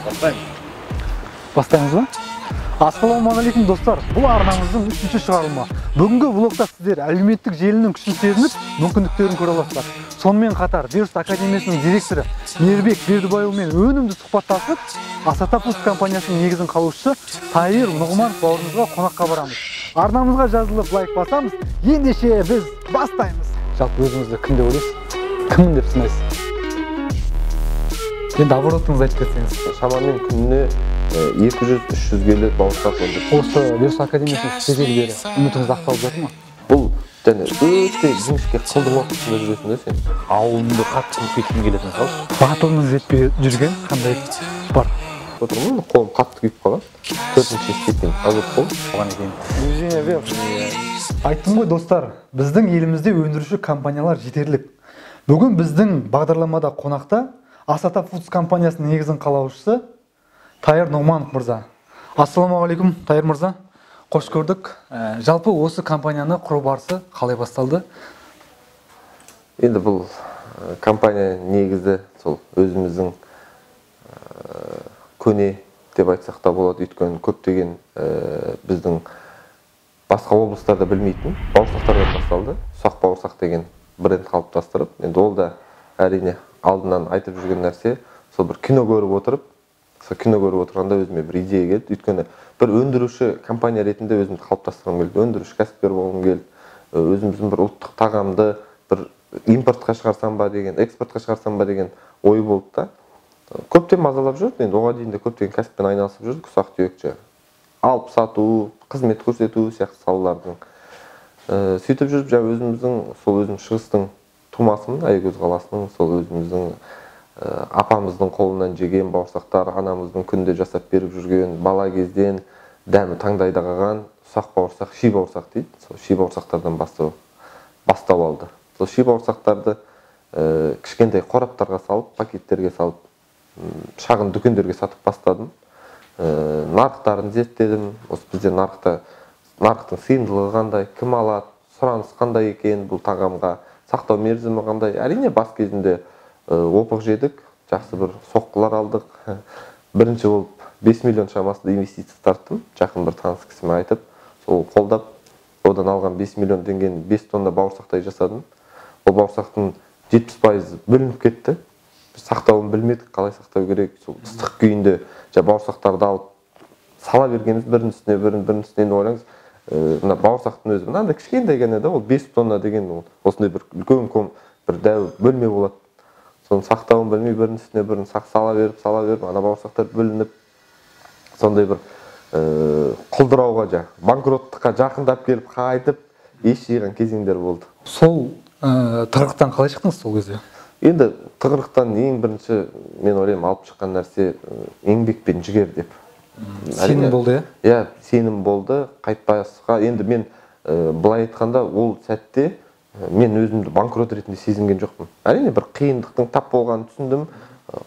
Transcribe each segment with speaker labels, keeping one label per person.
Speaker 1: Бастаймыз.
Speaker 2: Бастаймыз ба? Ассалаумағалейкум, достар. Бұл арнамыздың үшінші шығарылымы. Бүгінгі влогта сіздер әлеуметтік желінің күшін сезініп, мүмкіндіктерін көре аласыздар. Сонымен қатар Вирус академиясының директоры Мейірбек Бердібайұлымен өнімді сұхбаттасып, Асата Фудс компаниясының негізін қалаушысы Тайыр Нұғыманов бауырымызға қонаққа барамыз. Арнамызға жазылып, лайк басамыз. Ендеше біз бастаймыз. Жалпы өзіңізді кім деп ойлайсыз? Кіммін деп санайсыз? Енді оборотыңызды айтып кетсеңіз.
Speaker 3: Шамамен күніне 200-300 келі бауырсақ өндіріп.
Speaker 2: Осы Вирус академиясының істегелі бері үмітіңіз ақталып жатыр ма?
Speaker 3: Бұл және өте жіңішке қылдың уақытында жүресің да сен.
Speaker 1: Ауылымды қатты көріп кеткім келетін мысалы.
Speaker 2: Батылыңыз жетпей жүрген қандай бар?
Speaker 3: Отырмын, қолым қатты күйіп қалған. Төртінші степень ожог болды.
Speaker 1: Оған дейін.
Speaker 2: Движение вверх. Айттым ғой, достар, біздің елімізде өндіруші компаниялар жетерлік. Бүгін біздің бағдарламада қонақта Асата Фудс компаниясының негізін қалаушысы Тайыр Нұғыманов мырза. Ассалаумағалейкум, Тайыр мырза. Қош көрдік. Жалпы осы компанияны құру барысы қалай басталды?
Speaker 3: Енді бұл компания негізі сол өзіміздің көне деп айтсақ та болады, өйткені көптеген біздің басқа облыстарда білмейтін бауырсақтардан басталды. Ұсақ бауырсақ деген бренд қалыптастырып, енді ол да әрине алдынан айтып жүрген нәрсе, сол бір кино көріп отырып, сол кино көріп отырғанда өзіме бір идея келді. Өйткені бір өндіруші компания ретінде өзімді қалыптастырғым келді, өндіруші кәсіпкер болғым келді, өзіміздің бір ұлттық тағамды бір импортқа шығарсам ба деген, экспортқа шығарсам ба деген ой болды да. Көптен мазалап жүрді, енді оған дейін де көптеген кәсіппен айналысып жүрдік, ұсақ түйекші алып сату, қызмет көрсету сияқты салалардың. Сөйтіп жүріп, жаңа өзіміздің, сол өзім шығыстың тумасымын, Аягөз қаласының, сол өзіміздің апамыздың қолынан жеген бауырсақтар, анамыздың күнде жасап беріп жүрген, бала кезден дәмі таңдайда қалған ұсақ бауырсақ, ши бауырсақ дейді, сол ши бауырсақтардан бастау алды. Сол ши бауырсақтарды кішкентай қораптарға салып, пакеттерге салып, шағын дүкендерге сатып бастадым. Нарықтарын зерттедім. Осы бізде нарықтың сыйымдылығы қандай, кім алады, сұраныс қандай екен бұл тағамға, сақтау мерзімі қандай. Әрине бас кезінде опық жедік, жақсы бір соққылар алдық. Бірінші болып 5 миллион шамасында инвестиция тарттым. Жақын бір таныс кісіме айтып, сол қолдап, одан алған 5 миллион теңгені 5 тонна бауырсақтай жасадым. Ол бауырсақтың 70% бөлініп кетті. Біз сақтауын білмедік, қалай сақтау керек. Сол ыстық күйінде бауырсақтарды алып сала бергеніміз, бірінің үстіне бірін, бірінің үстіне. Енді ойлаңыз, мына бауырсақтың өзі мынандай кішкентай ғана да, ол 5 тонна деген ол осындай бір үлкен бір дәу бөлме болады. Соны сақтауын білмей, бірінің үстіне бірін сала беріп, сала беріп, ана бауырсақтар бөлініп, сондай бір құлдырауға, банкроттыққа жақындап келіп, қайтып ес жиған кезеңдер болды.
Speaker 2: Сол тығырықтан қалай шықтыңыз сол кезде?
Speaker 3: Енді тығырықтан ең бірінші мен ойлаймын алып шыққан нәрсе еңбек пен жігер деп.
Speaker 2: Сенім болды, иә?
Speaker 3: Иә, сенім болды, қайтпасқа. Енді мен былай айтқанда ол сәтте мен өзімді банкрот ретінде сезінген жоқпын. Әрине бір қиындықтың тап болғанын түсіндім.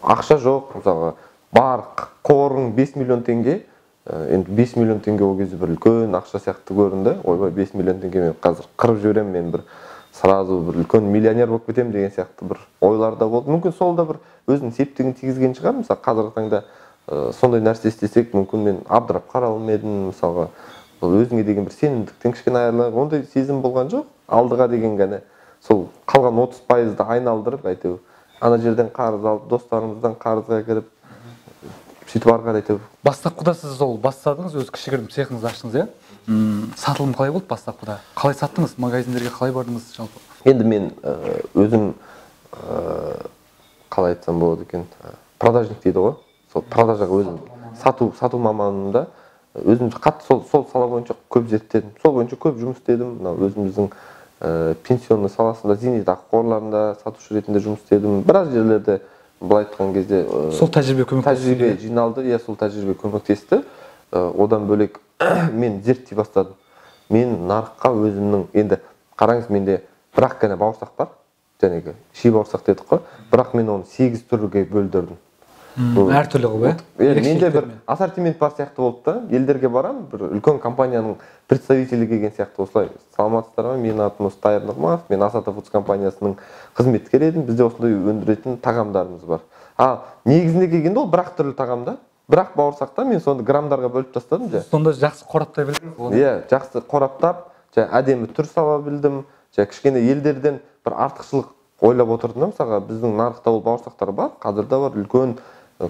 Speaker 3: Ақша жоқ, мысалға бар қорың 5 миллион теңге. Енді 5 миллион теңге ол кезде бір үлкен ақша сияқты көрінді. Ойбай, 5 миллион теңге мен қазір қырып жіберемін, мен бір сразу бір үлкен миллионер болып кетемін деген сияқты бір ойлар да болды. Мүмкін сол да бір өзінің септігін тигізген шығар. Мысалы қазіргі таңда сондай нәрсе істесек, мүмкін мен абдырап қаралым едім, мысалға ол өзіңе деген бір сенімдіктен кішкене айырылып, ондай сезім болған жоқ. Алдыға деген ғана сол қалған 30%-ды айналдырып, әйтеуір ана жерден қарыз алып, достарымыздан қарызға кіріп, сөйтіп ары қарай әйтеуір.
Speaker 2: Бастапқыда сіз сол бастадыңыз, өз кішігірім цехыңызды аштыңыз, иә? Сатылым қалай болды бастапқыда? Қалай саттыңыз? Магазиндерге қалай бардыңыз жалпы?
Speaker 3: Енді мен өзім қалай айтсам болады екен, продажник дейді ғой. Сол продажаға өзім сату маманымын да. Өзім қатты сол сала бойынша көп зерттедім. Сол бойынша көп жұмыс істедім. Мынау өзіміздің пенсионный саласында, зейнетақы қорларында сатушы ретінде жұмыс істедім. Біраз жерлерде былай айтқан кезде
Speaker 2: сол тәжірибе көмектесті.
Speaker 3: Тәжірибе жиналды, иә, сол тәжірибе көмектесті. Одан бөлек мен зерттей бастадым. Мен нарыққа өзімнің, енді қараңыз, менде бір-ақ қана бауырсақ бар, жаңағы ши бауырсақ дедік қой, бірақ мен оны 8 түрге бөлдірдім.
Speaker 2: Әртүрлі қылып, иә?
Speaker 3: Иә, менде бір ассортимент бар сияқты болды да. Елдерге барамын, бір үлкен компанияның представителі келген сияқты осылай. Саламатсыздар ма? Менің атым Тайыр Нұғыманов, мен Асата Фудс компаниясының қызметкері едім. Бізде осындай өндіретін тағамдарымыз бар. А негізінде келгенде ол бір-ақ түрлі тағам да. Бірақ бауырсақта мен соны граммдарға бөліп тастадым же.
Speaker 2: Сонда жақсы қораптай білдіңіз оны?
Speaker 3: Иә, жақсы қораптап, әдемі түр сала білдім. Кішкене елдерден бір артықшылық ойлап отырдым да, мысалға біздің нарықта ол бауырсақтар бар, қазір де бар, үлкен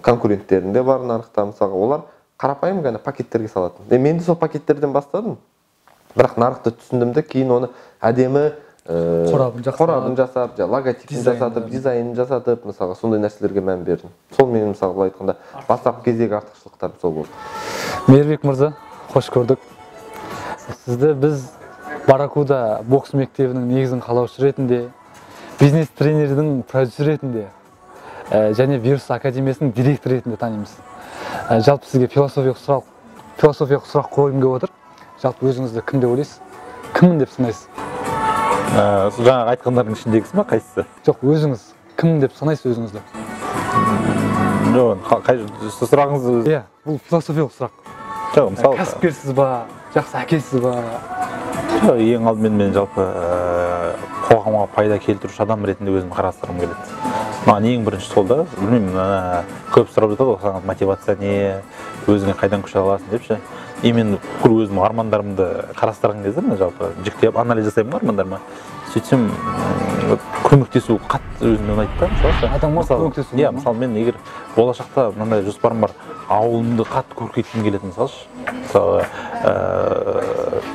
Speaker 3: конкуренттерінде бар нарықта, мысалға олар қарапайым ғана пакеттерге салатын. Мен де сол пакеттерден бастадым. Бірақ нарықты түсіндім де, кейін оны әдемі қорабын жасап, логотипін жасатып, дизайнын жасатып, мысалға сондай нәрселерге мән бердім. Сол менің, мысалға былай айтқанда, бастапқы кездегі артықшылықтарым сол болды.
Speaker 2: Мейірбек мырза, қош көрдік. Сізді біз Барракуда бокс мектебінің негізін қалаушы ретінде, бизнес тренердің продюсері ретінде және Вирус академиясының директоры ретінде танимыз. Жалпы сізге философиялық сұрақ қойғым келіп отыр. Жалпы өзіңізді кім деп ойлайсыз? Кіммін деп санайсыз?
Speaker 1: Жаңағы айтқандардың ішіндегісі ма, қайсысы?
Speaker 2: Жоқ, өзіңіз кім деп санайсыз өзіңізді?
Speaker 1: Жоқ, сұрағыңыз?
Speaker 2: Иә, бұл философиялық сұрақ.
Speaker 1: Жоқ, мысалы
Speaker 2: кәсіпкерсіз ба, жақсы әкесіз ба?
Speaker 1: Жоқ, ең алдымен мен жалпы қоғамға пайда келтіруші адам ретінде өзімді қарастырғым келеді. Маған ең бірінші сол да, білмеймін, көп сұрап жатады ғой, саған мотивация не, өзіңе қайдан күш аласың деп ше. И мен бүкіл өзімнің армандарымды қарастырған кезде мен жалпы жіктеп анализ жасаймын ғой армандарыма. Сөйтсем көмектесу қатты өзіме ұнайды да, мысалы.
Speaker 2: Адамға көмектесу.
Speaker 1: Иә, мысалы мен егер болашақта мынандай жоспарым бар, ауылымды қатты көркейткім келеді, мысалшы. Мысалы,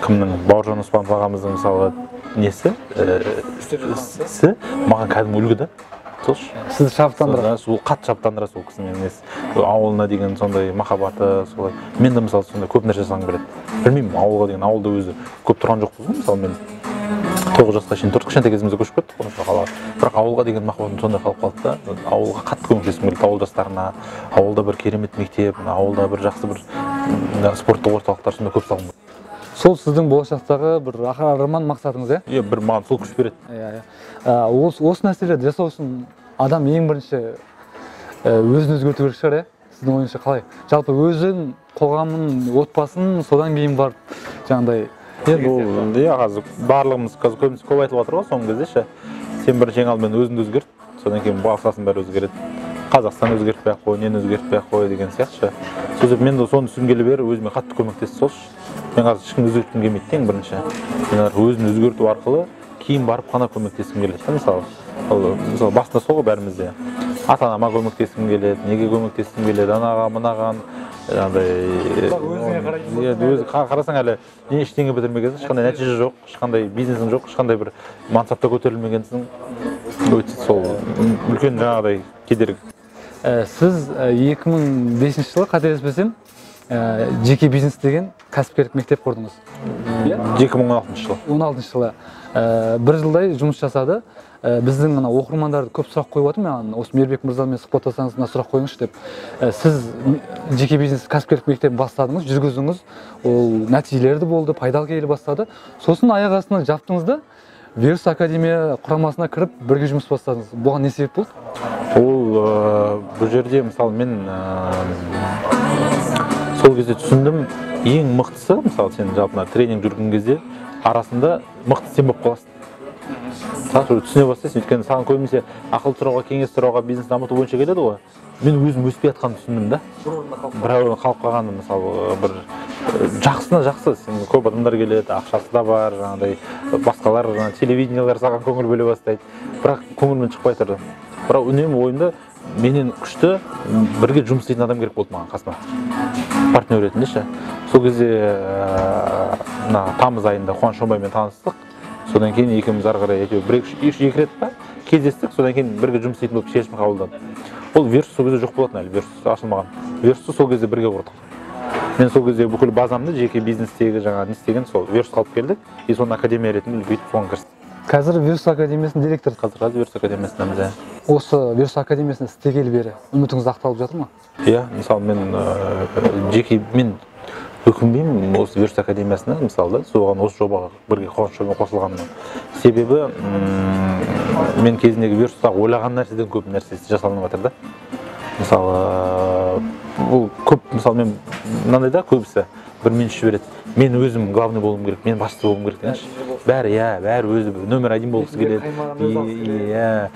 Speaker 1: кімнің Бауыржан Оспанов ағамыздың мысалы несі, ісі маған кәдімгі үлгі да.
Speaker 2: Сізді шабыттандырады.
Speaker 1: Сол қатты шабыттандырады сол кісінің несі. Ауылына деген сондай махаббаты, солай. Мен де мысалы сондай көп нәрсе жасағым келеді. Білмеймін, ауылға деген, ауылда өзі көп тұрған жоқпыз ғой. Мысалы мен 9 жасқа шейін тұрдық, кішкентай кезімізде көшіп кеттік қой қалаға. Бірақ ауылға деген махаббатым сондай қалып қалды да. Ауылға қатты көмектескім келді, ауыл жастарына. Ауылда бір керемет мектеп, ауылда бір жақсы бір спорттық орталықтар сондай көп салғым келді.
Speaker 2: Сол сіздің болашақтағы бір арман мақсатыңыз, иә?
Speaker 1: Иә, бір маған сол күш береді.
Speaker 2: Иә, иә. Осы нәрселерді жасау үшін адам ең бірінші өзін өзгерту керек шығар, иә? Сіздің ойыңызша қалай? Жалпы өзін, қоғамын, отбасын, содан кейін барып жаңағыдай.
Speaker 1: Енді ол, иә, қазір барлығымыз қазір көбінесе көп айтылып жатыр ғой соңғы кезде ше. Сен бірінші ең алдымен өзіңді өзгерт, содан кейін басқасын бәрі өзгереді. Қазақстан өзгертпей ақ қой, нені өзгертпей ақ қой деген сияқты ше. Сол мен де соны түсінгелі бері өзіме қатты көмектесті сол. Мен қазір ешкімді өзгерткім келмейді ең бірінші. Мен өзімді өзгерту арқылы кейін барып қана көмектескім келеді. Мысалы, мысалы басында сол ғой бәрімізде. Ата-анама көмектескім келеді, неге көмектескім келеді, анаға, мынаған, жаңағыдай.
Speaker 2: Өзіңе қарайтын.
Speaker 1: Иә, өзі қарасаң әлі не ештеңе бітірмегенсің, ешқандай нәтиже жоқ, ешқандай бизнесің жоқ, ешқандай бір мансапта көтерілмегенсің. Өте сол үлкен жаңағыдай кедергі.
Speaker 2: Сіз 2005 жылы қателеспесем, жеке бизнес деген кәсіпкерлік мектеп құрдыңыз.
Speaker 1: 2016 жылы.
Speaker 2: 16 жылы. Бір жылдай жұмыс жасады. Біздің мына оқырмандарды көп сұрақ қойып жатыр маған, осы Мейірбек мырзамен сұхбаттасаңыз мына сұрақ қойыңызшы деп. Сіз жеке бизнес кәсіпкерлік мектебін бастадыңыз, жүргіздіңіз, ол нәтижелері де болды, пайдалы келе бастады. Сосын аяқ астынан жаптыңыз да, Вирус академия құрамасына кіріп бірге жұмыс бастадыңыз. Бұған не себеп болды?
Speaker 1: Ол бұл жерде мысалы мен сол кезде түсіндім, ең мықтысы, мысалы сен жалпы тренинг жүрген кезде арасында мықты сен болып қаласың. Саған түсіне бастайсың, өйткені саған көбінесе ақыл сұрауға, кеңес сұрауға, бизнес дамыту бойынша келеді ғой. Мен өзім өспей жатқанын түсіндім да. Бір орында қалып қалғанын, мысалы бір жақсысына жақсы, сен көп адамдар келеді, ақшасы да бар, жаңағыдай басқалар, жаңағы телевидениелер саған көңіл бөле бастайды. Бірақ көңілімнен шықпай тұрды. Бірақ үнемі ойымда менен күшті бірге жұмыс істейтін адам керек болды маған қасыма. Партнер ретінде ше. Сол кезде мына тамыз айында Қуаныш Шонбаймен таныстық. Содан кейін екеуміз ары қарай әйтеуір бір екі рет па кездестік, содан кейін бірге жұмыс істейтін болып шешім қабылдадық. Ол Вирус сол кезде жоқ болатын әлі, Вирус ашылмаған. Вирусты сол кезде бірге құрдық. Мен сол кезде бүкіл базамды жеке бизнестегі жаңа не істеген сол Вирусқа алып келдік, и соны академия ретінде үлкейтіп соған кірістік.
Speaker 2: Қазір Вирус академиясының директоры.
Speaker 1: Қазір Вирус академиясындамыз, иә.
Speaker 2: Осы Вирус академиясында істегелі бері үмітіңіз ақталып жатыр ма?
Speaker 1: Иә, мысалы мен жеке мен өкінбеймін осы Вирус академиясына, мысалы да, соған осы жобаға бірге Қуаныш Шонбаймен қосылғаныма. Себебі мен кезіндегі Вирустағы ойлаған нәрседен көп нәрсе жасалынып жатыр да. Мысалы бұл көп, мысалы мен мынандай да, көбісі бір минут жібереді. Мен өзім главный болуым керек, мен басты болуым керек деген. Бәрі, иә, бәрі өзі номер один болғысы келеді. Иә,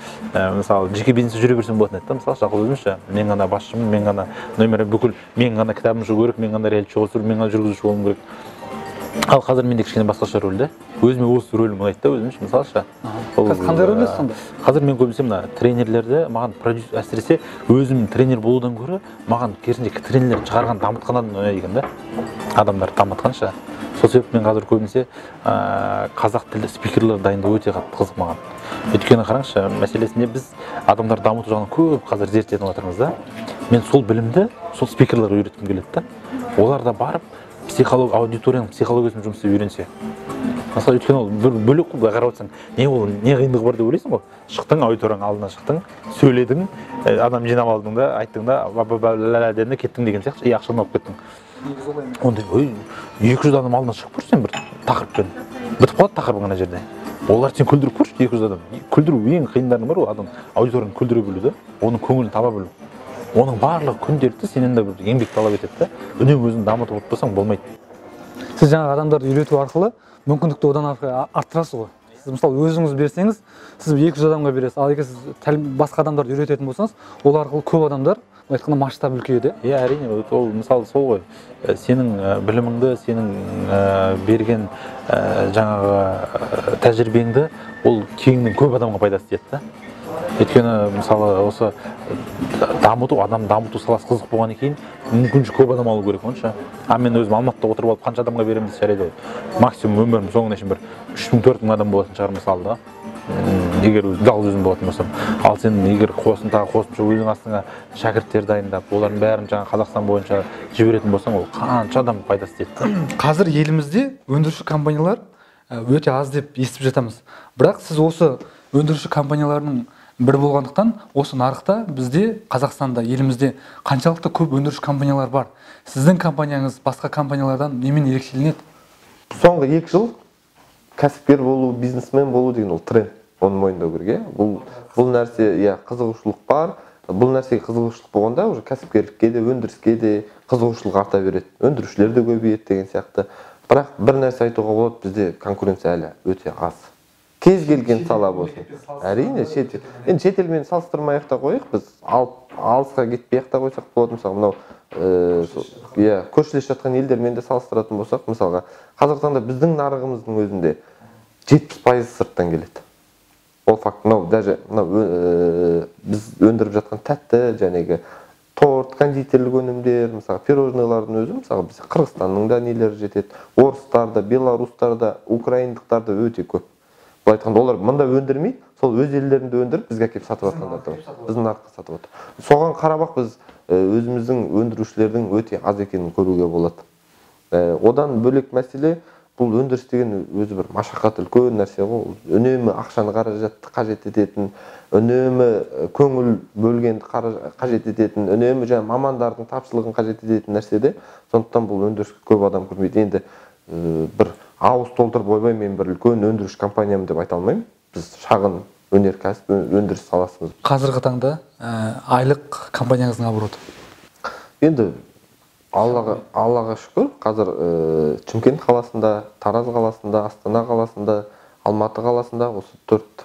Speaker 1: мысалы, жеке бизнесте жүре берсем болатын еді да, мысалы, жалғыз өзімше, мен ғана басшымын, мен ғана номер бүкіл, мен ғана кітабым шығу керек, мен ғана реалити шоу түсіру, мен ғана жүргізуші болуым керек. Ал қазір менде кішкене басқаша рөл де. Өзіме осы рөлім ұнайды да, өзімше, мысалы ше.
Speaker 2: Қазір қандай рөлдесіз сонда?
Speaker 1: Қазір мен көбінесе мына тренерлерді, маған продюсер, әсіресе өзім тренер болудан гөрі, маған керісінше тренерлер шығарған, дамытқан адам ұнайды екен да. Адамдар дамытқан ше. Сол себепті мен қазір көбінесе қазақ тілді спикерлер дайындау өте қатты қызық маған. Өйткені қараңызшы, мәселесінде біз адамдар дамыту жағынан көп қазір зерттеніп жатырмыз да. Мен сол білімді сол спикерлерге үйреткім келеді да. Олар да барып психолог, аудиторияның психологиясын жұмыс істеп үйренсе. Мысалы, өйткені ол бір бөлек қой, былай қарап отырсаң, не ол, не қиындығы бар деп ойлайсың ғой. Шықтың, аудиторияның алдына шықтың, сөйледің, адам жинап алдың да, айттың да, ба, ба, ба, ля, ля дедің де кеттің деген сияқты, и ақшаны алып кеттің. Ондай, ой, 200 адам алдына шығып көрсең бір тақырыппен, бітіп қалады тақырыбың ана жерде. Олар сен күлдіріп көрші, 200 адам. Күлдіру ең қиындарының бірі ол адам аудиторияны күлдіре білу да, оның көңілін таба білу. Оның барлығы күнделікті сенен де бір еңбек талап етеді да, үнемі өзін дамытып отырсаң болмайды.
Speaker 2: Сіз жаңағы адамдарды үйрету арқылы мүмкіндікті одан арттырасыз ғой. Сіз мысалы өзіңіз берсеңіз, сіз 200 адамға бересіз, ал егер сіз басқа адамдарды үйрететін болсаңыз, ол арқылы көп адамдар, былай айтқанда, масштаб үлкейеді.
Speaker 1: Иә, әрине, ол мысалы сол ғой. Сенің біліміңді, сенің берген жаңағы тәжірибеңді ол кеңінен көп адамға пайдасы тиеді да. Өйткені мысалы осы дамыту, адам дамыту саласы қызық болғаннан кейін мүмкіншілік көп адам алу керек онша. А мен өзім Алматыда отырып алып қанша адамға беремін десе жарайды ғой. Максимум өмірім соңына шейін бір үш мың, төрт мың адам болатын шығар мысалы да. Егер өзім жалғыз өзім болатын болсам. Ал сен егер тағы қосымша өзің астыңа шәкірттер дайындап, олардың бәрін жаңа Қазақстан бойынша жіберетін болсаң, ол қанша адам пайдасы тиеді да.
Speaker 2: Қазір елімізде өндіруші компаниялар өте аз деп естіп жатамыз. Бірақ сіз осы өндіруші компаниялардың бірі болғандықтан осы нарықта бізде Қазақстанда, елімізде қаншалықты көп өндіруші компаниялар бар? Сіздің компанияңыз басқа компаниялардан немен ерекшеленеді?
Speaker 3: Соңғы 2 жыл кәсіпкер болу, бизнесмен болу деген ол тренд, оны мойындау керек, иә? Бұл нәрсе, иә, қызығушылық бар. Бұл нәрсеге қызығушылық болғанда уже кәсіпкерлікке де, өндіріске де қызығушылық арта береді. Өндірушілер де көбейеді деген сияқты. Бірақ бір нәрсе айтуға болады, бізде конкуренция әлі өте аз. Кез келген сала болсын. Әрине, шетел. Енді шетелмен салыстырмай-ақ та қояйық, біз алысқа кетпей-ақ та қойсақ болады. Мысалы, мынау, иә, көршілес жатқан елдермен де салыстыратын болсақ, мысалға, қазіргі таңда біздің нарығымыздың өзінде 70% сырттан келеді. Ол факт. Мынау даже мынау, біз өндіріп жатқан тәтті, жәнегі торт, кондитерлік өнімдер, мысалы, пирожныйлардың өзі, мысалы, бізде Қырғызстанның да нелері жетеді, орыстар да, белорустар да, украиндықтар да өте көп. Былай айтқанда, олар мында өндірмей, сол өз елдерінде өндіріп, бізге әкеліп сатып жатқандар да бар. Біздің нарыққа сатып отыр. Соған қарап-ақ біз өзіміздің өндірушілердің өте аз екенін көруге болады. Одан бөлек мәселе, бұл өндіріс деген өзі бір машақат үлкен нәрсе ғой. Үнемі ақшаны қаражатты қажет ететін, үнемі көңіл бөлгенді қажет ететін, үнемі жаңа мамандардың тапшылығын қажет ететін нәрсе де. Сондықтан бұл өндіріске көп адам кірмейді. Енді бір ауыз толтырып, ойбай, мен бір үлкен өндіріс компаниямын деп айта алмаймын. Біз шағын өнеркәсіп, өндіріс саласымыз.
Speaker 2: Қазіргі таңда айлық компанияңыздың обороты?
Speaker 3: Енді Аллаға шүкір, қазір Шымкент қаласында, Тараз қаласында, Астана қаласында, Алматы қаласында осы 4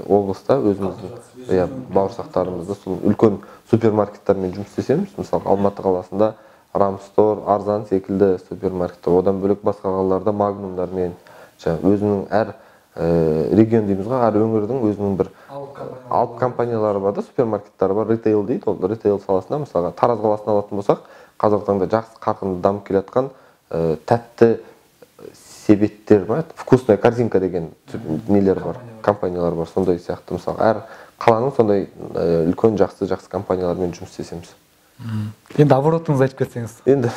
Speaker 3: облыста өзіміздің, иә, бауырсақтарымызды сол үлкен супермаркеттермен жұмыс істесеміз. Мысалы, Алматы қаласында Рамстор, Арзан секілді супермаркеттер, одан бөлек басқа қалаларда Магнумдармен, жаңа өзінің әр регион дейміз ғой, әр өңірдің өзінің бір алып компаниялары бар да, супермаркеттері бар, ритейл дейді. Ол ритейл саласында, мысалға, Тараз қаласын алатын болсақ, қазіргі таңда жақсы қарқынды дамып келе жатқан тәтті себеттер бар, вкусная корзинка деген нелер бар, компаниялар бар, сондай сияқты. Мысалы, әр қаланың сондай үлкен жақсы компаниялармен жұмыс істесеміз.
Speaker 2: Енді оборотыңызды айтып кетсеңіз.
Speaker 3: Енді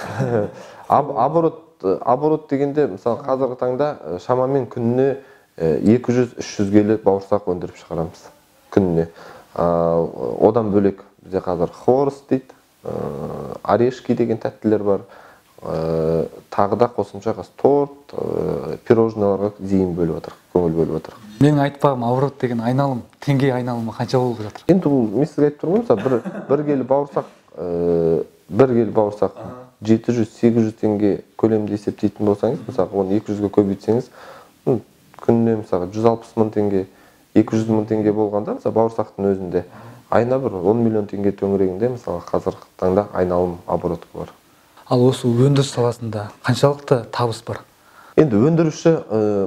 Speaker 3: оборот дегенде, мысалы, қазіргі таңда шамамен күніне 200-300 келі бауырсақ өндіріп шығарамыз күніне. Одан бөлек бізде қазір хворост дейді, орешки деген тәттілер бар, тағы да қосымша торт, пирожныйларға зейін бөліп жатыр, көңіл бөліп жатыр.
Speaker 2: Менің айтпағым оборот деген айналым, теңге айналымы қанша болып жатыр?
Speaker 3: Енді бұл мен сізге айтып тұрмын ғой, мысалы, бір келі бауырсақ, бір келі бауырсақ 700-800 теңге көлемде есептейтін болсаңыз, мысалға оны 200-ге көбейтсеңіз, күніне мысалға 160 мың теңге, 200 мың теңге болғанда, мысалы бауырсақтың өзінде айына бір 10 миллион теңге төңірегінде мысалы қазіргі таңда айналым обороты бар.
Speaker 2: Ал осы өндіріс саласында қаншалықты табыс бар?
Speaker 3: Енді өндіруші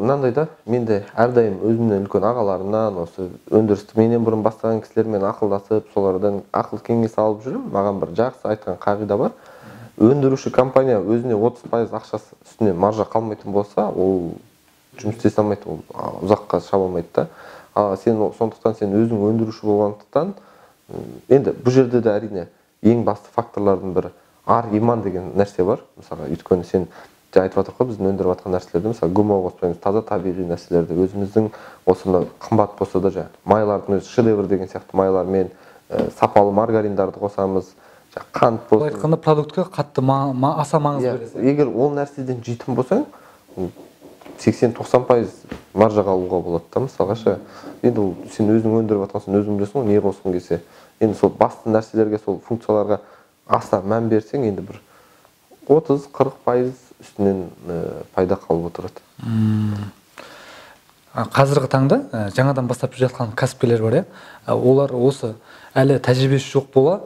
Speaker 3: мынандай да, мен де әрдайым өзімнен үлкен ағаларымнан, осы өндірісті менен бұрын бастаған кісілермен ақылдасып, солардан ақыл кеңес алып жүремін. Маған бір жақсы айтқан қағида бар. Өндіруші компания өзіне 30% ақшасы үстіне маржа қалмайтын болса, ол жұмыс істей алмайды, ол ұзаққа шаба алмайды да. Ал сен сондықтан сен өзің өндіруші болғандықтан, енді бұл жерде де әрине ең басты факторлардың бірі ар иман деген нәрсе бар. Мысалға, өйткені сен айтып жатыр ғой, біздің өндіріп жатқан нәрселерді, мысалы, ГМО қоспаймыз, таза табиғи нәрселерді, өзіміздің осы мына қымбат болса да жаңағы майлардың өзі шедевр деген сияқты майлармен, сапалы маргариндарды қосамыз, қант болсын.
Speaker 2: Былай айтқанда продуктқа қатты аса маңыз бересіз.
Speaker 3: Егер ол нәрседен жейтін болсаң, 80-90% маржаға алуға болады да, мысалға ше. Енді ол сен өзің өндіріп жатқан соң өзің білесің ғой, не қосқың келсе. Енді сол басты нәрселерге, сол функцияларға аса мән берсең, енді бір 30-40% үстінен пайда қалып отырады.
Speaker 2: Қазіргі таңда жаңадан бастап жатқан кәсіпкерлер бар, олар осы әлі тәжірибесі жоқ бола,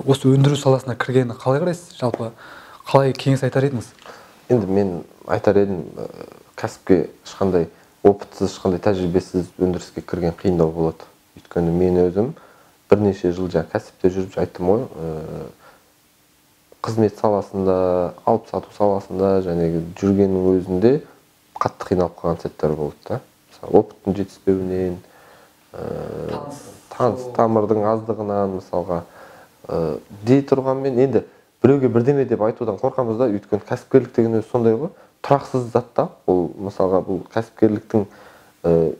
Speaker 2: осы өндіру саласына кіргені қалай қарайсыз? Жалпы қалай кеңес айтар едіңіз?
Speaker 3: Енді мен айтар едім, кәсіпке ешқандай опытсыз, ешқандай тәжірибесіз өндіріске кірген қиындау болады. Өйткені мен өзім бірнеше жыл жаңа кәсіпте жүріп айттым ғой, қызмет саласында, алып сату саласында және жүргеннің өзінде қатты қиналып қалған сәттер болды да. Мысалы, опыттың жетіспеуінен, таныс тамырдың аздығынан, мысалға, дей тұрғанмен енді біреуге бірдеме деп айтудан қорқамыз да, өйткені кәсіпкерлік деген өзі сондай ғой, тұрақсыз зат та. Ол мысалға бұл кәсіпкерліктің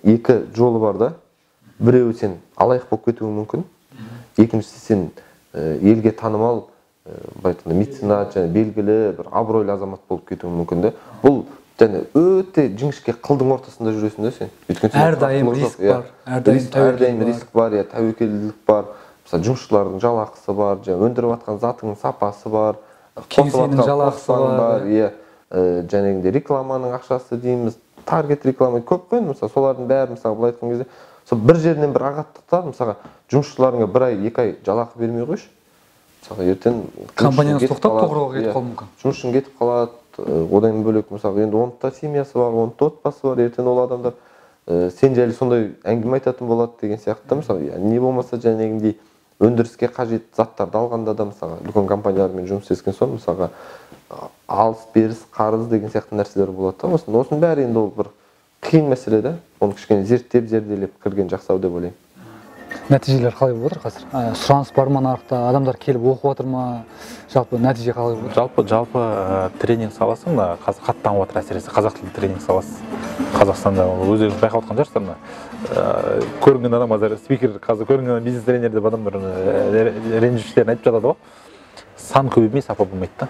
Speaker 3: екі жолы бар да. Біреуі сен алаяқ болып кетуің мүмкін, екіншісі сен елге танымал, былай айтқанда меценат және белгілі бір абыройлы азамат болып кетуі мүмкін де. Бұл және өте жіңішке қылдың ортасында жүресің де сен. Өйткені
Speaker 2: әрдайым риск бар,
Speaker 3: әрдайым риск бар, иә, тәуекелділік бар. Мысалы, жұмысшылардың жалақысы бар, және өндіріп жатқан затыңның сапасы бар,
Speaker 2: кеңсенің жалақысы бар,
Speaker 3: иә, және де рекламаның ақшасы дейміз, таргет реклама көп қой енді, мысалы, солардың бәрі, мысалы, былай айтқан кезде, сол бір жерінен бір ағаттық та, мысалға, жұмысшыларыңа бір ай, екі ай жалақы бермей қойшы. Мысалға, ертең
Speaker 2: компанияңыз тоқтап, тоқырауға кетіп қалуы мүмкін.
Speaker 3: Жұмысшың кетіп қалады, одан бөлек, мысалға, енді оның да семьясы бар, оның да отбасы бар, ертең ол адамдар сен жайлы сондай әңгіме айтатын болады деген сияқты, мысалы, не болмаса жәнегіндей өндіріске қажет заттарды алғанда да, мысалға, үлкен компаниялармен жұмыс істескен соң, мысалға, алыс беріс, қарыз деген сияқты нәрселер болады да. Осының бәрі енді ол бір қиын мәселе да, оны кішкене зерттеп, зерделеп кірген жақсы ау деп ойлаймын.
Speaker 2: Нәтижелер қалай болып отыр қазір? Сұраныс бар ма нарықта? Адамдар келіп оқып жатыр ма? Жалпы нәтиже қалай болып
Speaker 1: отыр? Жалпы тренинг саласы мына қазір қатты дамып жатыр, әсіресе қазақ тілді тренинг саласы. Қазақстанда өздеріңіз байқап отқан шығарсыздар, мына көрінген адам қазір спикер, қазір көрінген бизнес тренер деп адамдар ренжіштерін айтып жатады ғой. Сан көбеймей сапа болмайды да.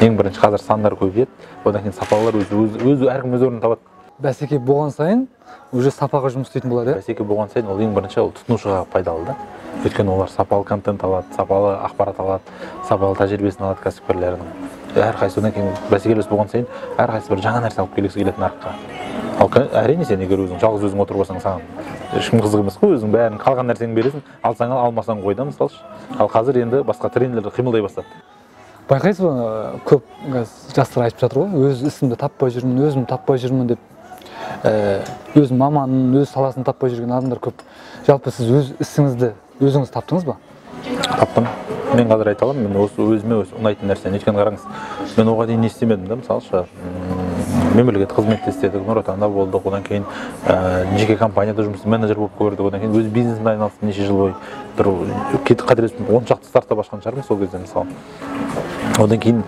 Speaker 1: Ең бірінші қазір сандар көбейеді, одан кейін сапалар өзі әркім өз орнын табады.
Speaker 2: Бәсеке болған сайын уже сапаға жұмыс істейтін болады, иә?
Speaker 1: Бәсеке болған сайын ол ең бірінші ол тұтынушыға пайдалы да. Өйткені олар сапалы контент алады, сапалы ақпарат алады, сапалы тәжірибесін алады кәсіпкерлердің. Әрқайсысы одан кейін бәсекелес болған сайын әрқайсысы бір жаңа нәрсе алып келгісі келеді нарыққа. Ал әрине сен егер өзің жалғыз өзің отырып алсаң, саған ешкім қызық емес қой, өзің бәрін қалған нәрсеңді бересің, алсаң ал, алмасаң қой да, мысалшы. Ал қазір енді басқа тренерлер қимылдай бастады.
Speaker 2: Байқайсыз ба, көп жастар айтып жатыр ғой, өз ісімді таппай жүрмін, өзім таппай жүрмін деп. Өз маманын, өз саласын таппай жүрген адамдар көп. Жалпы сіз өз ісіңізді өзіңіз таптыңыз ба?
Speaker 1: Таптым. Мен қазір айта аламын, мен осы өзіме өз ұнайтын нәрсені. Өйткені қараңыз, мен оған дейін не істемедім да, мысалшы, мемлекеттік қызметте істедік, Нұр Отанда болдық, одан кейін жеке компанияда жұмыс менеджер болып көрдік, одан кейін өз бизнесімде айналыстым неше жыл бойы. Бір қателеспесем, 10 шақты стартап ашқан шығармын сол кезде, мысалы. Одан кейін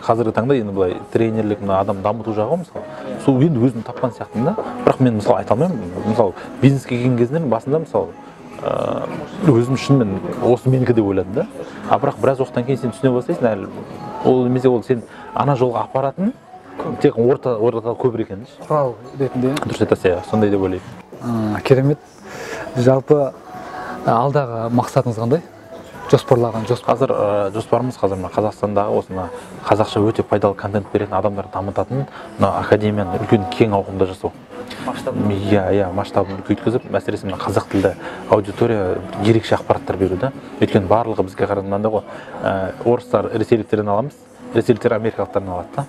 Speaker 1: қазіргі таңда енді былай тренерлік, мына адам дамыту жағы, мысалы, сол енді өзім тапқан сияқтымын да. Бірақ мен мысалы айта алмаймын, мысалы бизнеске келген кезімде басында мысалы өзім шынымен осы менікі деп ойладым да. А бірақ біраз уақыттан кейін сен түсіне бастайсың, әлі ол немесе ол сен ана жолға апаратын тек ортада көпір екен.
Speaker 2: Құрал ретінде.
Speaker 1: Дұрыс айтасыз, иә, сондай деп ойлаймын.
Speaker 2: Керемет. Жалпы алдағы мақсатыңыз қандай? Жоспарлаған жоспар.
Speaker 1: Қазір жоспарымыз қазір мына Қазақстандағы осы мына қазақша өте пайдалы контент беретін адамдарды дамытатын мына академияны үлкен кең ауқымда жасау. Иә, масштабын үлкейткізіп, әсіресе мына қазақ тілді аудитория ерекше ақпараттар беру да. Өйткені барлығы бізге қарағанда мынандай ғой, орыстар ресейліктерден аламыз, ресейліктер америкалықтардан алады да.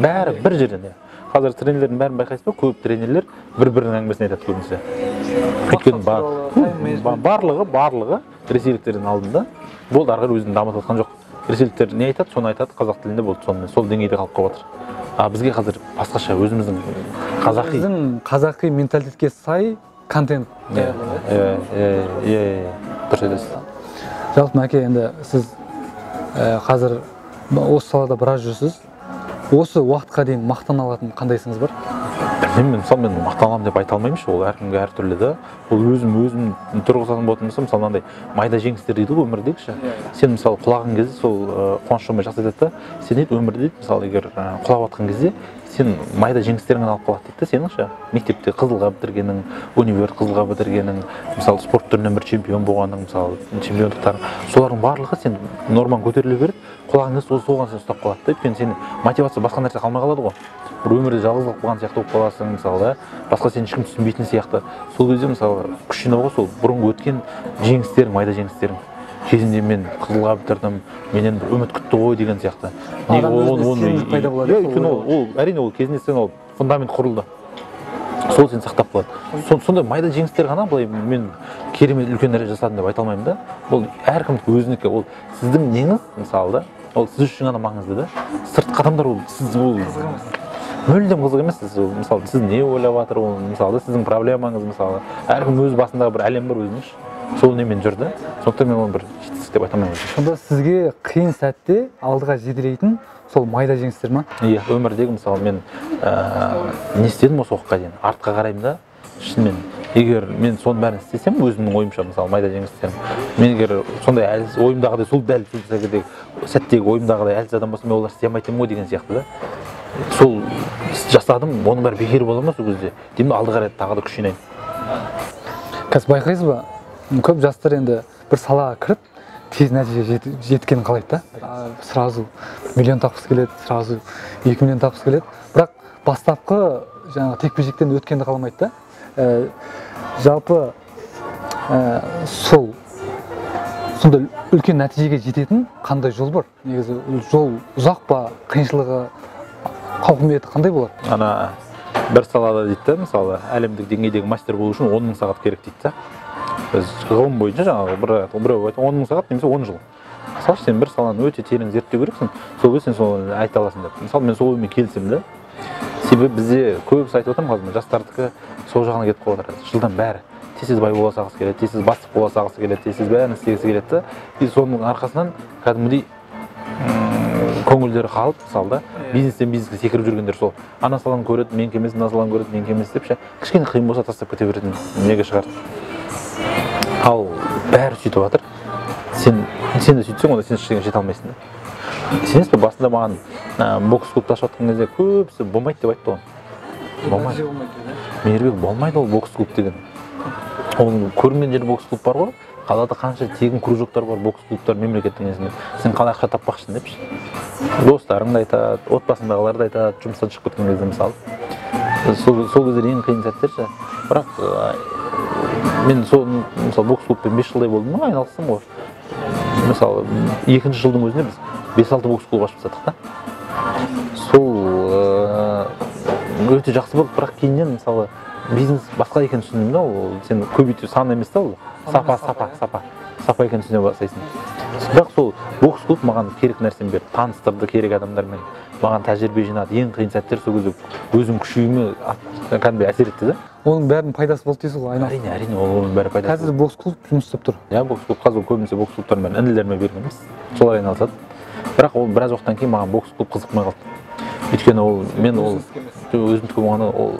Speaker 1: Бәрі бір жерден. Қазір тренерлердің бәрін байқайсыз ба, көп тренерлер бір-бірінің әңгімесін айтады көбінесе. Өйткені барлығы ресейліктерден алдым да, болды, ары қарай өзін дамытып жатқан жоқ. Ресейліктер не айтады, соны айтады, қазақ тілінде болды, сонымен сол деңгейде қалып қалып жатыр. А бізге қазір басқаша өзіміздің қазақи,
Speaker 2: біздің қазақи менталитетке сай контент даярлау.
Speaker 1: Иә, дұрыс айтасыз.
Speaker 2: Жалпы Мәке, енді сіз қазір осы салада біраз жүрсіз. Осы уақытқа дейін мақтана алатын қандайсыңыз бар?
Speaker 1: Білмеймін, мысалы мен мақтана аламын деп айта алмаймын ше, ол әркімге әртүрлі да. Ол өзім тұрғызатын болатын болсам, мысалы мынандай майда жеңістер дейді ғой өмірдегі ше. Сен мысалы құлаған кезде сол Қуаныш Жомай жақсы айтады да, сен дейді өмірде дейді, мысалы егер құлап жатқан кезде сен майда жеңістеріңнен алып қалады дейді да сенің ше. Мектепте қызылға бітіргенің, универ қызылға бітіргенің, мысалы спорт түрінен бір чемпион болғаның, мысалы чемпиондықтар, солардың барлығы сен нормаң көтеріле береді, құлаған кезде соған сен ұстап қалады да. Өйткені сен мотивация басқа нәрсе қалмай қалады ғой. Бір өмірде жалғыз қалып қалған сияқты болып қаласың, мысалы да, басқа сені ешкім түсінбейтін сияқты. Сол кезде мысалы күш жинауға сол бұрынғы өткен жеңістерің, майда жеңістерің. Кезінде мен қызылға бітірдім, менен бір үміт күтті ғой деген сияқты.
Speaker 2: Адам өзіне сенімділік пайда болады,
Speaker 1: Иә, өйткені ол әрине ол кезінде сен ол фундамент құрылды. Сол сені сақтап қалады. Сондай майда жеңістер ғана былай мен керемет үлкен нәрсе жасадым деп айта алмаймын да. Ол әркімдікі өзінікі, ол сіздің неңіз мысалы да, ол сіз үшін ғана маңызды да. Сыртқы адамдар ол сіз ол мүлдем қызық емес. Сіз ол, мысалы сіз не ойлап жатыр, ол мысалы сіздің проблемаңыз, мысалы әркім өз басындағы бір әлем бар өзінің ше. Сол немен жүр да. Сондықтан мен оны бір жетістік деп айта алмаймын.
Speaker 2: Сонда сізге қиын сәтте алдыға жетелейтін сол майда жеңістер ма?
Speaker 1: Иә, өмірдегі мысалы мен не істедім осы уақытқа дейін, артқа қараймын да, шынымен егер мен соның бәрін істесем, өзімнің ойымша мысалы майда жеңістерім, мен егер сондай әлсіз ойымдағыдай, сол дәл сол сәттегі ойымдағыдай әлсіз адам болсам, мен олар істей алмайтын едім ғой деген сияқты да. Сол жасадым, оның бәрі бекер бола ма сол кезде? Деймін, алды қарай тағы да күш жинаймын.
Speaker 2: Қазір байқайсыз ба, көп жастар енді бір салаға кіріп тез нәтиже жеткенін қалайды да. Сразу миллион тапқысы келеді, сразу 2 миллион тапқысы келеді. Бірақ бастапқы жаңағы текпе-жектен өткенді қаламайды да. Жалпы сол сондай үлкен нәтижеге жететін қандай жол бар? Негізі жол ұзақ па, қиыншылығы, қауқиметі қандай болады?
Speaker 1: Ана бір салада дейді да, мысалы әлемдік деңгейдегі мастер болу үшін 10 000 сағат керек дейді да. Біз ғылым бойынша жаңағы біреу айтады, 10 000 сағат немесе 10 жыл. Мысалы сен бір саланы өте терең зерттеу керексің, сол кезде сен соны айта аласың деп. Мысалы мен сол оймен келісемін да. Себебі бізде көбісі айтып отырмын қазір, жастардікі сол жағына кетіп қалып жатыр. Жылдан бәрі тез-тез бай бола салғысы келеді, тез-тез бастық бола салғысы келеді, тез-тез бәрін істегісі келеді да. И соның арқасынан кәдімгідей көңілдері қалып, мысалы да, бизнестен бизнеске секіріп жүргендер сол. Ана саланы көреді, менікі емес, мына саланы көреді, менікі емес деп ше. Кішкене қиын болса тастап кете беретін неге шығарды. Ал бәрі сөйтіп жатыр. Сен де сөйтсең, онда сен ештеңеге жете алмайсың да. Сенесіз бе, басында маған бокс клубты ашып жатқан кезде көбісі болмайды деп айтты ғой. Болмайды. Мейірбек, болмайды ол бокс клуб деген. Оның көрінген жерде бокс клуб бар ғой. Қалада қанша тегін кружоктар бар, бокс клубтар мемлекеттің несінде. Сен қалай ақша таппақшысың депші. Достарың да айтады, отбасыңдағылар да айтады, жұмыстан шығып кеткен кезде мысалы. Сол кездер ең қиын сәттер ше. Бірақ мен сол, мысалы, бокс клубпен 5 жылдай болдым ғой, айналыстым ғой. Мысалы, екінші жылдың өзінде біз 5-6 бокс клуб ашып тастадық та. Сол өте жақсы болды, бірақ кейіннен мысалы бизнес басқа екенін түсіндім да, ол сен көбейту сан емес та, ол сапа, сапа, сапа, сапа екенін түсіне бастайсың. Бірақ сол бокс клуб маған керек нәрсені берді, таныстырды керек адамдармен, маған тәжірибе жинады. Ең қиын сәттер сол кезде өзім күшейіме кәдімгідей әсер етті да.
Speaker 2: Оның бәрінің пайдасы болды дейсіз ғой, айналысып.
Speaker 1: Әрине, әрине, оның бәрі пайдасы.
Speaker 2: Қазір бокс клуб жұмыс істеп тұр.
Speaker 1: Иә, бокс клуб қазір көбінесе бокс клубтардың бәрін інілеріме берген емес, солар айналысады. Бірақ ол біраз уақыттан кейін маған бокс клуб қызықмай қалды. Өйткені ол мен ол өзімдікі болғанда ол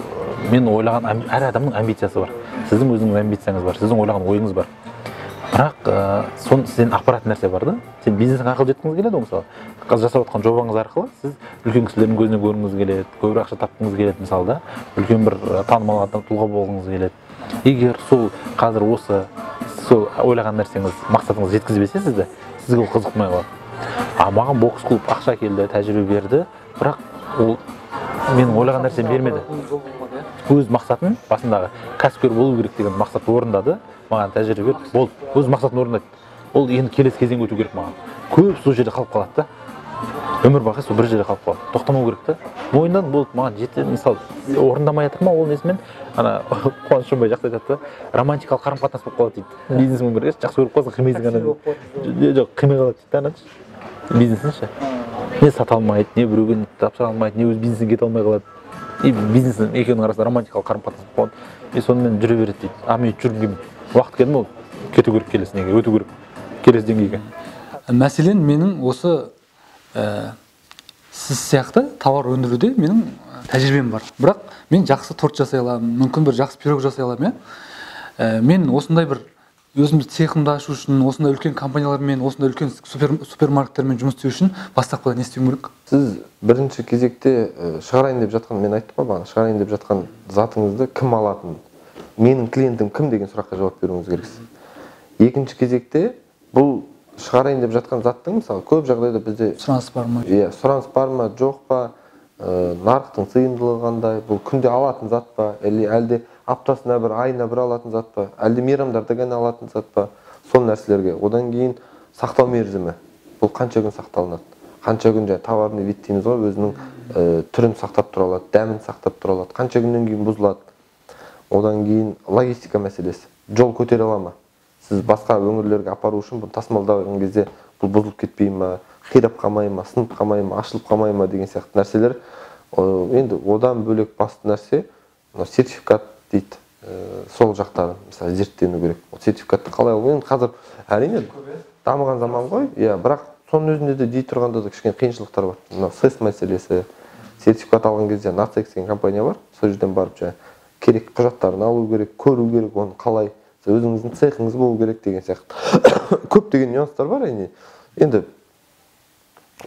Speaker 1: мен ойлаған әр адамның амбициясы бар. Сіздің өзіңіздің амбицияңыз бар, сіздің ойлаған ойыңыз бар. Бірақ соны сізден ақпарат нәрсе бар да. Сен бизнесің арқылы жеткіңіз келеді ғой, мысалы. Қазір жасап жатқан жобаңыз арқылы сіз үлкен кісілердің көзіне көрінгіңіз келеді, көбірек ақша тапқыңыз келеді, мысалы да, үлкен бір танымал адам тұлға болғыңыз келеді. Егер сол қазір осы сол ойлаған нәрсеңіз, мақсатыңыз жеткізбесе сізді, сізге ол қызық болмай қалады. А маған бокс клуб ақша келді, тәжірибе берді, бірақ ол менің ойлаған нәрсем бермеді. Өз мақсатын, басындағы кәсіпкер болу керек деген мақсатты орындады, маған тәжірибе берді, болды, өз мақсатын орындады. Ол енді келесі кезеңге өту керек маған. Көп сол жерде қалып қалады да. Өмір бақи сол бір жерде қалып қалады. Тоқтамау керек та. Мойындан болды, маған жетті, мысалы, орындамай жатыр ма ол несімен, ана Қуаныш Шонбай жақсы айтады да, романтикалық қарым қатынас болып қалады дейді. Бизнесмен бірге жақсы көріп қаласың, қимайсың ана. Жоқ, қимай қалады дейді да, ана бизнесін ше. Не сата алмайды, не біреуге тапсыра алмайды, не өз бизнесіне кете алмай қалады. И бизнесінің екеуінің арасында романтикалық қарым қатынас болып қалады. И сонымен жүре береді дейді. А мен жүргім келмейді. Уақыт келді ме, ол кету керек келесі неге, өту керек келесі деңгейге.
Speaker 2: Мәселен, менің осы сіз сияқты тауар өндіруде менің тәжірибем бар. Бірақ мен жақсы торт жасай аламын, мүмкін бір жақсы пирог жасай аламын, иә. Мен осындай бір өзімді цехымды ашу үшін, осындай үлкен компаниялармен, осындай үлкен супермаркеттермен жұмыс істеу үшін бастапқыда не істеуім керек?
Speaker 3: Сіз бірінші кезекте шығарайын деп жатқан, мен айттым ғой бағана, шығарайын деп жатқан затыңызды кім алатын, менің клиентім кім деген сұраққа жауап беруіңіз керексіз. Екінші кезекте бұл шығарайын деп жатқан заттың, мысалы, көп жағдайда бізде
Speaker 2: сұраныс бар ма?
Speaker 3: Иә, сұраныс бар ма, жоқ па, нарықтың сыйымдылығы қандай, бұл күнде алатын зат па, әлде аптасына бір, айына бір алатын зат па, әлде мейрамдарда ғана алатын зат па, сол нәрселерге. Одан кейін сақтау мерзімі, бұл қанша күн сақталынады, қанша күн жаңа товарный вид дейміз ғой, өзінің түрін сақтап тұра алады, дәмін сақтап тұра алады, қанша күннен кейін бұзылады. Одан кейін логистика мәселесі, жол көтере ала ма? Сіз басқа өңірлерге апару үшін бұны тасымалдаған кезде бұл бұзылып кетпей ма, қирап қалмай ма, сынып қалмай ма, ашылып қалмай ма деген сияқты нәрселер. Енді одан бөлек басты нәрсе мынау сертификат дейді, сол жақтарын мысалы зерттену керек. Ол сертификатты қалай алу? Енді қазір әрине дамыған заман ғой, иә, бірақ соның өзінде де дей тұрғанда да кішкене қиыншылықтар бар. Мынау СЭС мәселесі, сертификат алған кезде Нацекс деген компания бар, сол жерден барып жаңа керек құжаттарын алу керек, көру керек, оны қалай, өзіңіздің цехыңыз болу керек деген сияқты. Көптеген нюанстар бар әрине. Енді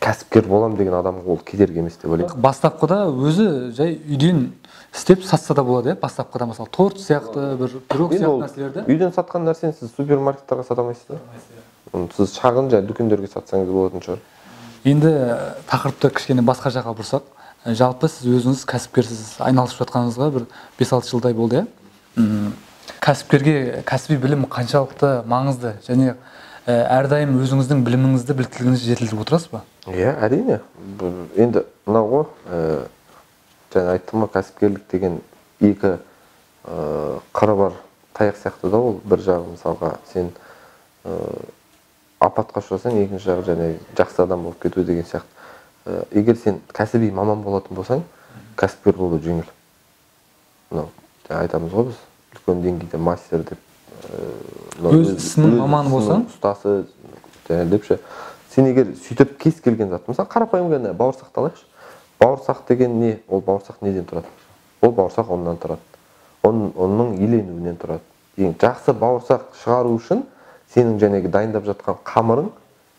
Speaker 3: кәсіпкер болам деген адамға ол кедергі емес деп ойлаймын.
Speaker 2: Бастапқыда өзі жай үйден істеп сатса да болады, иә? Бастапқыда мысалы торт сияқты, бір пирог
Speaker 3: Енді
Speaker 2: сияқты
Speaker 3: ол
Speaker 2: нәрселерді.
Speaker 3: Үйден сатқан нәрсені сіз супермаркеттарға сата алмайсыз да. Оны сіз шағын жай дүкендерге сатсаңыз болатын шығар.
Speaker 2: Енді тақырыпты кішкене басқа жаққа бұрсақ, жалпы сіз өзіңіз кәсіпкерсіз, айналысып жатқаныңызға бір 5-6 жылдай болды, иә? Кәсіпкерге кәсіби білім қаншалықты маңызды және әрдайым өзіңіздің біліміңізді, біліктілігіңізді жетілдіріп отырасыз ба?
Speaker 3: Иә, әрине. Енді мынау ғой, жаңа айттым ғой, кәсіпкерлік деген екі қыры бар таяқ сияқты да ол. Бір жағы мысалға сен апатқа ұшырасаң, екінші жағы және жақсы адам болып кету деген сияқты. Егер сен кәсіби маман болатын болсаң, кәсіпкер болу жеңіл. Мынау жаңа айтамыз ғой біз, үлкен деңгейде мастер деп, мынау
Speaker 2: Өз ісінің
Speaker 3: өз
Speaker 2: маманы
Speaker 3: ісінің
Speaker 2: болсаң?
Speaker 3: ұстасы және деп ше. Сен егер сөйтіп кез келген зат, мысалы қарапайым ғана бауырсақты алайықшы. Бауырсақ деген не? Ол бауырсақ неден тұрады? Ол бауырсақ ұннан тұрады. Ұнның иленуінен тұрады. Ең жақсы бауырсақ шығару үшін сенің жәнегі дайындап жатқан қамырың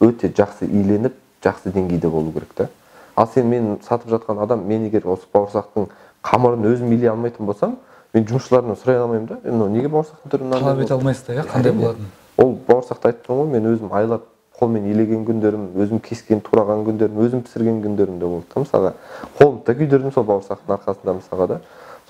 Speaker 3: өте жақсы иленіп, жақсы деңгейде болу керек та. Ал сен мен сатып жатқан адам, мен егер осы бауырсақтың қамырын өзім илей алмайтын болсам, мен жұмысшыларымнан сұрай алмаймын да. Мынау неге бауырсақтың түрі мынандай
Speaker 2: Талап ете
Speaker 3: болды?
Speaker 2: алмайсыз да, иә, қандай
Speaker 3: Әрине.
Speaker 2: болатынын.
Speaker 3: Ол бауырсақты айтып тұрмын ғой, мен өзім айлап қолмен илеген күндерім, өзім кескен, тураған күндерім, өзім пісірген күндерім де болды да, мысалға. Қолымды да күйдірдім сол бауырсақтың арқасында мысалға да.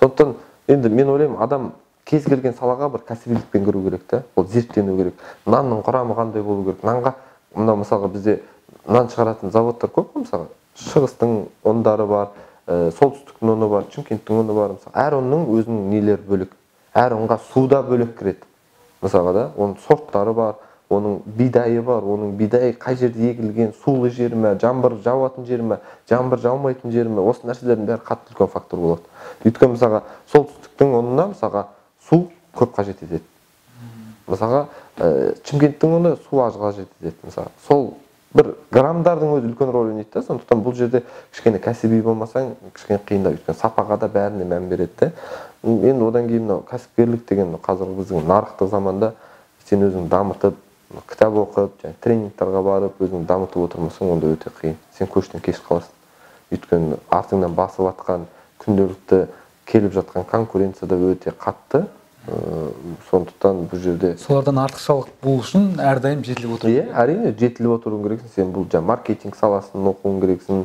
Speaker 3: Сондықтан енді мен ойлаймын, адам кез келген салаға бір кәсібилікпен кіру керек та, ол зерттену керек. Нанның құрамы қандай болу керек? Нанға мынау мысалға бізде нан шығаратын заводтар көп қой, мысалға. Шығыстың ұндары бар, солтүстіктің ұны бар, Шымкенттің ұны бар, мысалы. Әр ұнның өзінің нелері бөлек. Әр ұнға су да бөлек кіреді. Мысалға да, оның сорттары бар, оның бидайы бар, оның бидайы қай жерде егілген, сулы жері ме, жаңбыр жауатын жері ме, жаңбыр жаумайтын жері ме, осы нәрселердің бәрі қатты үлкен фактор болады. Өйткені мысалға солтүстіктің ұнына мысалға су көп қажет етеді. Мысалға, Шымкенттің ұны су аз қажет етеді. Мысалға, сол бір граммдардың өзі үлкен рөл ойнайды да, сондықтан бұл жерде кішкене кәсіби болмасаң, кішкене қиындау, өйткені сапаға да бәріне мән береді де. Енді одан кейін мынау кәсіпкерлік деген қазіргі біздің нарықтық заманда сен өзің дамытып, кітап оқып, және тренингтарға барып, өзің дамытып отырмасаң, онда өте қиын. Сен көштен кеш қаласың. Өйткені артыңнан басып атқан, күнделікті келіп жатқан конкуренция да өте қатты. Сондықтан бұл жерде
Speaker 2: солардан артықшылық болу үшін әрдайым жетіліп отыру.
Speaker 3: Иә, әрине, жетіліп отыруың керексің. Сен бұл жаңа маркетинг саласын оқуың керексің,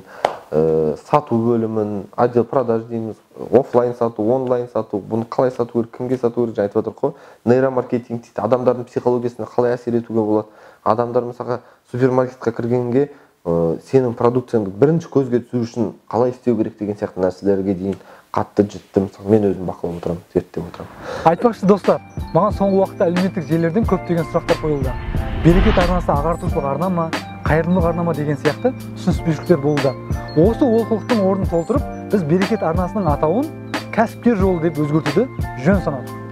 Speaker 3: сату бөлімін, отдел продаж дейміз, офлайн сату, онлайн сату, бұны қалай сату керек, кімге сату керек, жаңа айтып отырмық қой. Нейромаркетинг дейді, адамдардың психологиясына қалай әсер етуге болады. Адамдар мысалға супермаркетке кіргенге сенің продукцияңды бірінші көзге түсу үшін қалай істеу керек деген сияқты нәрселерге дейін қатты жітті, мысалы, мен өзім бақылап отырамын, зерттеп отырамын.
Speaker 2: Айтпақшы, достар, маған соңғы уақытта әлеуметтік желілерден көптеген сұрақтар қойылды. Берекет арнасы ағартушылық арна ма, қайырымдылық арна ма деген сияқты түсініспеушіліктер болуда. Осы олқылықтың орнын толтырып, біз Берекет арнасының атауын Кәсіпкер жолы деп өзгертуді жөн санадық.